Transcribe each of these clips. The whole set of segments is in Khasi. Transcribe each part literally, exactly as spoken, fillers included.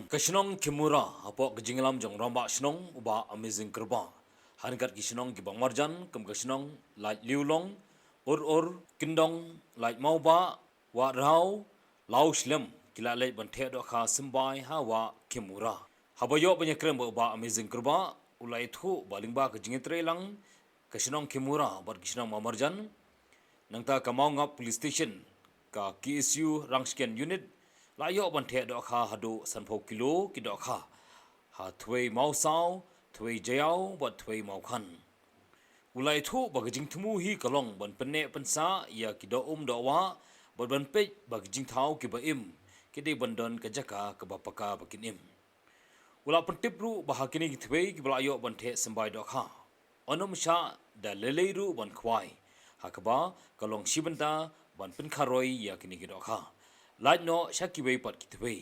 Ka shnong Khimura, hapoh ka jingïalam jong Rangbah Shnong u Bah Amazing Kyrpang, ha ryngkat ki shnong kiba marjan kum ka shnong Laitliulong, Urur, Kyndong, Laitmawbah, Wah Rhau, Lawshlem, ki la leit ban theh dohkha symbai ha Wah Khimura. Haba ïoh ban ïakren bad u Bah Amazing Kyrpang, u la ïathuh ba lyngba ka jingïatreilang ka shnong Khimura bad ki shnong ba marjan, nangta ka Mawngap Police Station, ka K S U Rangshken Unit, la ïoh ban theh dohkha haduh sanphew kilo ki dohkha ha Thwei Mawsaw, Thwei Jaïaw bad Thwei Mawkhan. U la ïathuh ba ka jingthmu hi ka long ban pynneh pynsah ïa ki doh um doh wah bad ban peit ba ki jingthaw kiba im ki dei ban don ka jaka kaba paka ba kin im. U la pyntip ruh ba ha kine ki thwei kiba la ïoh ban theh symbai dohkha, yn ym shah da lei lei ruh ban khwai, ha kaba ka long shi bynta ban pynkharoi ïa kine ki dohkha, lait noh sha kiwei pat ki thwei.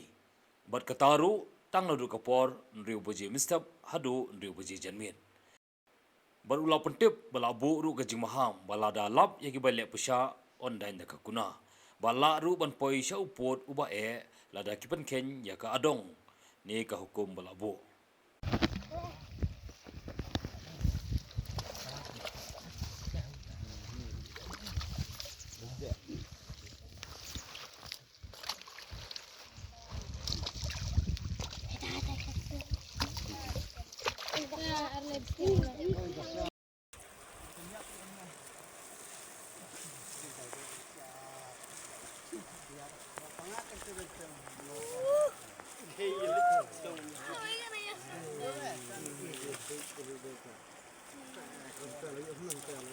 Bad kata ruh tang naduh ka por hynriew baje mynstep haduh hynriew baje janmiet. Bad u la pyntip ba la buh ruh ka jingmaham ba lada lap ïa kiba leh pyrshah, yn daiñ da ka kuna. Bad lah ruh ban poi sha u pud uba eh lada ki pynkheiñ ïa ka adong ne ka hukum ba la buh.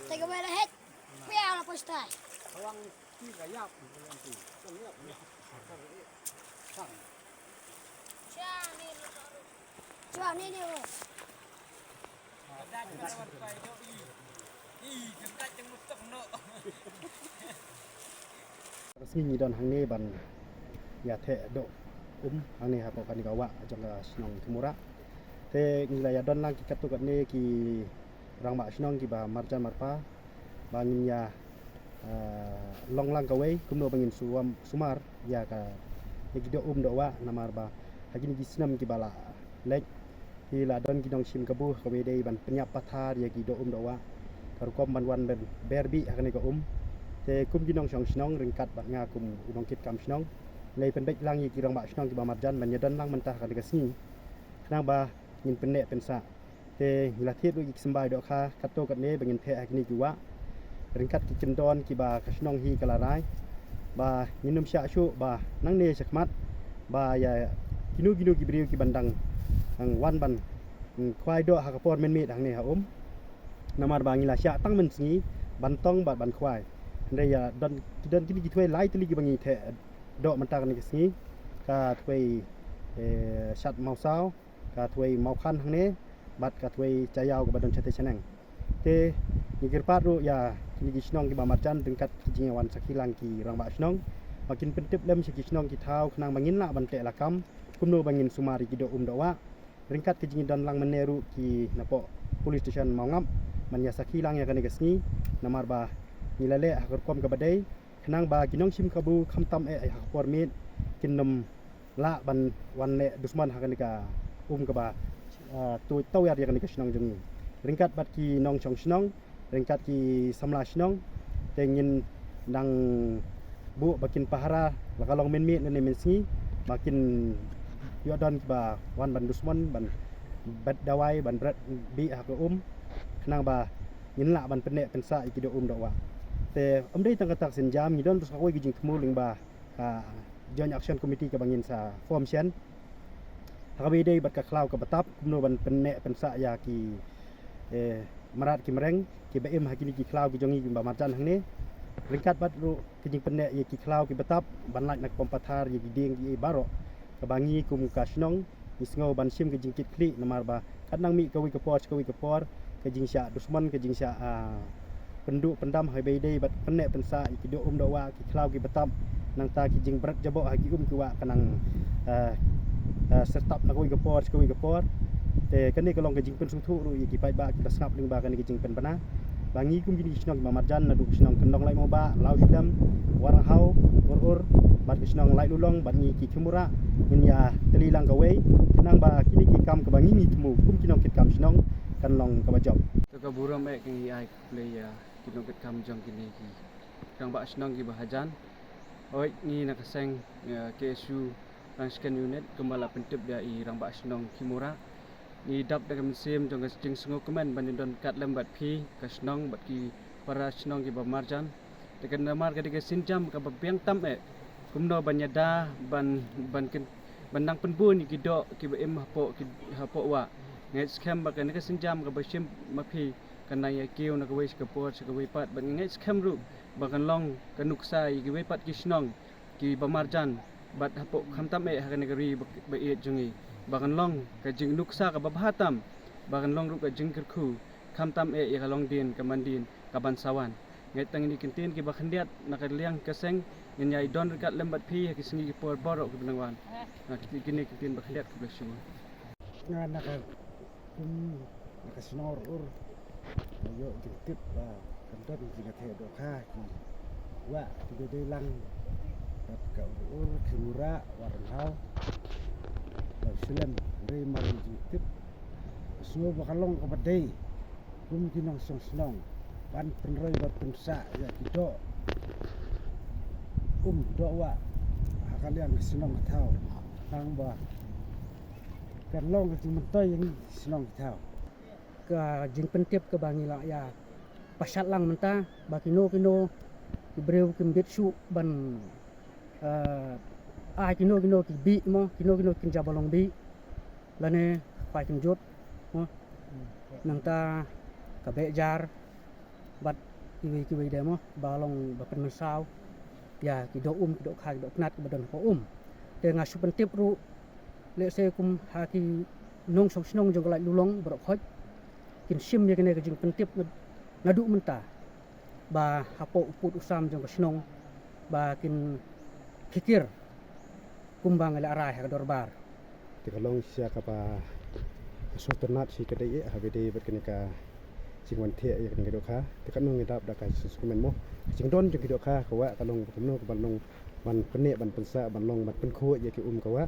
Take a minute. Kuya la postai. Cuba ni ni. Ka sngi ngi don hangne ban ïa theh doh um hangne hapoh kane ka wah jong ka shnong Khimura. Te ngi la ïa don lang ki katto katne ki rangbah shnong kiba marjan marpa ba ngin ïa, ah, long lang kawei kumno ba ngin suam sumar ïa ka, ïa ki doh um doh wah, namar ba ha kine ki snem kiba la leit ki la don ki nongshim kabu kawei dei ban pynïap pathar ïa ki doh um doh wah, ka rukom ban wan ber, ber bih ha kane ka um. Te kum ki nongshong shnong ryngkat bad nga kum u nongkitkam shnong, ngi la pynbeit lang ïa ki rangbah shnong kiba marjan ban ïa don lang mynta ha kane ka sngi khnang ba ngin pynneh pynsah. Te ngi la thied ruh ïa ki symbai dohkha katto katne ba ngin theh ha kine ki wah ryngkat ki kyndon kiba ka shnong hi ka la rai ba ngin ym shah shuh ba nangne shakhmat ba ïa kino kino ki briew kiban dang, dang wan ban, mm, khwai doh ha ka por mynmiet hangne ha um. Namar ba ngi la shah tang mynsngi ban tong bad ban khwai. Hynrei ïa don, ki don kine ki thwei lai tylli kiba ngi theh doh mynta kane ka sngi, ka thwei, eh, Shat Mawsaw, ka thwei Mawkhan hangne bad ka thwei Jaïaw kaba don shatei shaneng. Te ngi kyrpad ruh ïa kine ki shnong kiba marjan ryngkat ki jingïawan sakhi lang ki rangbah shnong ba kin pyntip lem sha ki shnong ki thaw khnang ba ngin lah ban teh lakam kumno ba ngin sumar ïa ki doh um doh wah. Ryngkat ki jingdon lang mynne ruh ki napoh police station Mawngap ban ïa sakhi lang ïa kane ka sngi, namar ba ngi la leh ha ka rukom kaba dei khnang ba ki nongshim kabu khamtam eh ha ka por miet kin ym lah ban wan leh dusmon ha kane ka um kaba, ah, tu tawar ïa kane ka shnong jong ngi. Ryngkat bad ki nongshong shnong, ryngkat ki samla shnong, te ngin dang buh ba kin pahara la ka long mynmiet lane mynsngi ba kin ïoh don kiba wan ban dusmon ban bet dawai ban bret bih ha ka um khnang ba ngin lah ban pynneh pynsah ïa ki doh um doh wah. Te ym dei tang kata ka sienjam, ngi don ruh sa kawei ka jingthmu lyngba ka Joint Action Committee kaba ngin sa form shen ha kaba ïadei bad ka khlaw kaba tap kumno ban pynneh pynsah ïa ki, eh, mrad ki mreng kiba im ha kine ki khlaw ki jong ngi kiba marjan hangne. Ryngkat bad ruh ki jingpynneh ïa ki khlaw kiba tap ban lait na ka pom pathar ïa ki dieng kiei baroh kaba ngi kum ka shnong ngi sngew ban shim ka jingkitkhlieh namar ba kat nang mih kawei ka por sha kawei ka por ka jingshah dusmon, ka jingshah, ah, pynduh pyndam ha kaba ïadei bad pynneh pynsah ïa ki doh um doh wah, ki khlaw kiba tap, nangta ki jingbret jaboh ha ki um ki wah ka nang, ah, ah, syrtap na kawei ka por sha kawei ka por. Te kane ka long ka jingpynsngewthuh ruh ïa ki paidbah kiba sngap lyngba kane ka jingpynbna. Ba ngi kum kine ki shnong kiba marjan naduh ka shnong Kyndong Laitmawbah, Lawslem, Waranghaw, Urur, bad ka shnong Laitlulong, bad ngi ki Khimurah, ngin ïa tylli lang kawei, khnang ba kine ki kam kaba ngi ngi thmu kum ki nongkitkam shnong kan long kaba jop. To ka burom eh ka ngi ai khublei ïa ki nongkitkam jong kine ki rangbah shnong kiba hajan. Hooid, ngi na ka seng, eh, K S U Rangshken Unit, kumba la pyntip da i rangbah shnong Khimurah, ngi dap da ka mynsiem jong ka jingsngewkmen ban ïadon ryngkat lem bad phi ka shnong bad ki para shnong kiba marjan. Te ka namar ka dei ka sienjam kaba biang tam eh kumno ban ïada ban, ban kin, ban nang pynbun ïa ki doh kiba im hapoh ki, hapoh wah. Nga ngeit skhem ba kane ka sienjam kaba shim ma phi kan nang ïa kiew na kawei sha ka por sha kawei pat, bad nga ngeit skhem ruh ba kan long ka nuksa ïa kiwei pat ki shnong kiba marjan, bad hapoh khamtam eh ha kane ka ri ba, ba ïeit jong ngi, ba kan long ka jingnuksa kaba bha tam, ba kan long ruh ka jingkyrkhu khamtam eh ïa ka longdien ka mandien kaban sa wan. Nga ngeit tang kine ki ktien kiba khyndiat na ka liang ka seng, ngin ïai don ryngkat lem bad phi ha ki sngi ki por baroh kiban nang wan. Na ki, kine ki ktien ba khyndiat, khublei shibun. Nga na ka kum na ka shnong Urur, nga ïoh jingtip ba kan don jingïatheh dohkha ki wah kiba dei lang bad ka Urur, Khimurah, Waranghaw, Lawslem. Hynrei mar jingtip, sngew ba ka long kaba dei kum ki nongshong shnong ban pynroi bad pynsah ïa ki doh um doh wah ha ka liang ka shnong ka thaw, khnang ba kan long ka jingmyntoi ïa ngi ki shnong ki thaw. Ka jingpyntip kaba ngi la ïa pashat lang mynta ba kino kino ki briew kim bit shuh ban, eh, ai kino kino ki bih mo, kino kino kin jia ba long bih lane khwai kynjut mo. Nangta ka beh jar bad kiwei kiwei de mo ba long ba pynmynsaw ïa ki doh um, ki doh kha, ki doh knat kiba don hapoh um. Te nga shu pyntip ruh, lehse kum ha ki nongshong shnong jong ka Laitlulong baroh khoit kin shim ïa kane ka jingpyntip na, naduh mynta ba hapoh u pud u sam jong ka shnong ba kin khikir kumba ngi la rai ha ka dorbar. Te ka long shisha kaba sngewtynnat shi ka dei eh ha ba dei bad kane ka jingwan thiah ïa kane ka dohkha. Te katno ngi dap da ka sngewkmen mo, ka jingdon jong ki dohkha ka wah ka long kumno ka ban long ban pynneh ban pynsah ban long ban pynkhuid ïa ki um ka wah.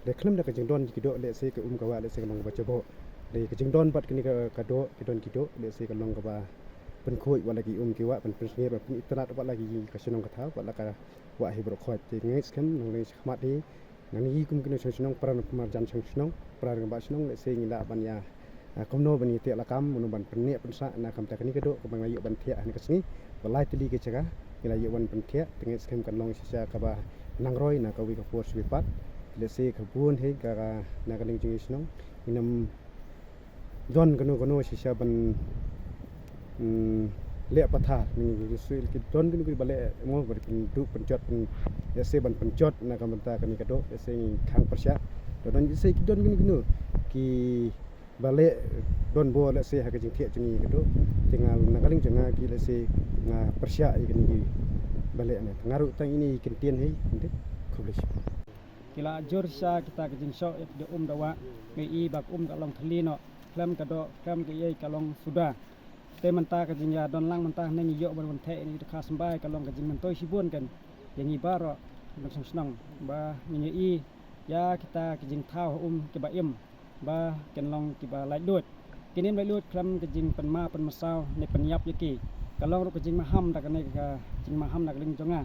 Te khlem da ka jingdon ki doh, lehse ki um ka wah lehse ka long kaba jaboh. Te ka jingdon bad kane ka, ka doh, ki don ki doh, lehse ka long kaba pynkhuid wat la ki um ki wah, ban pynsngew ban pynitynnad wat la ki, ka shnong ka thaw, wat la ka wah hi baroh khoit. Te nga ngeit skhem nangne shakhmat hi, nangne kum ki nongshong shnong, para nongpynmarjan shong shnong, para rangbah shnong, lehse ngi lah ban ïa, ah, kumno ban ïa thiah lakam, kumno ban pynneh pynsah na ka bynta kane ka doh kaba ngi la ïoh ban thiah ha kane ka sngi ba lai tylli ka jaka ngi la ïoh ban pynthiah. Te nga ngeit skhem kan long shisha kaba nang roi na kawei ka por sha kawei pat. Lehse ka bun hi ka, ka na ka liang jong ngi shnong ngin ym don kano kano shisha ban, mm, leh pathar. Ngi, ngi, ngi shu leh ki don kano kano ba leh mo, ba pynduh pynjot, pyn, lehse ban pynjot na ka bynta kane ka doh, lehse ngi khang pyrshah. Don, don lehse ki don kano kano kiba leh don bor lehse ha ka jingthiah jong ngi ka doh. Te nga na ka liang jong nga ki lehse nga pyrshah ïa kine kiba leh ne. Nga ruh tang ine i kyntien hi, ynda. Khublei shibun. Ki la jur sha kita ki jingshoh ïa ki doh um doh wah, ngi i ba ka um ka long thylli noh, khlem ka doh, khlem ka ei ka long suda. Te mynta ka jingïadon lang mynta hangne ngi ïoh ban wan theh ïa kane ka dohkha symbai ka long ka jingmyntoi shibun kan ïa ngi baroh nongshong shnong ba ngin ïohi ïa kita ki jingthaw ha um kiba im ba kin long kiba laitluid. Kin im laitluid khlem ka jingpynma pynmynsaw ne pynïap ïa ki. Ka long ruh ka jingmaham da kane ka jingmaham na ka liang jong nga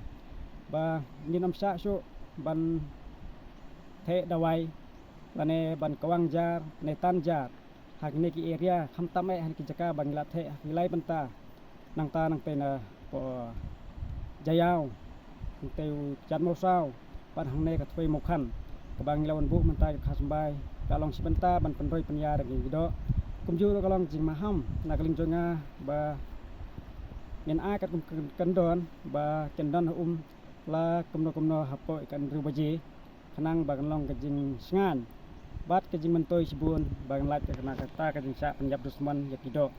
ba ngin ym shah shuh ban theh dawai lane ban kwang jar ne tan jar ha kine ki area, khamtam eh ha kine ki jaka ba ngi la theh ha ki lai bynta. Nangta nangtei na poh Jaïaw, nangtei u Jan Mawsaw, bad hangne ka Thwei Mawkhan, kaba ngi la wan buh mynta ka dohkha symbai ka long shi bynta ban pynroi pynïar ïa ki doh. Kumjuh ruh ka long jingmaham na ka liang jong nga ba ngin ai katkum kan, kan don ba kin don ha um la kumno kumno hapoh ka hynriew baje, khnang ba kan long ka jingsngain bad ka jingmyntoi shibun ba kan lait ka kane kata ka jingshah pynïap dusmon ïa ki doh.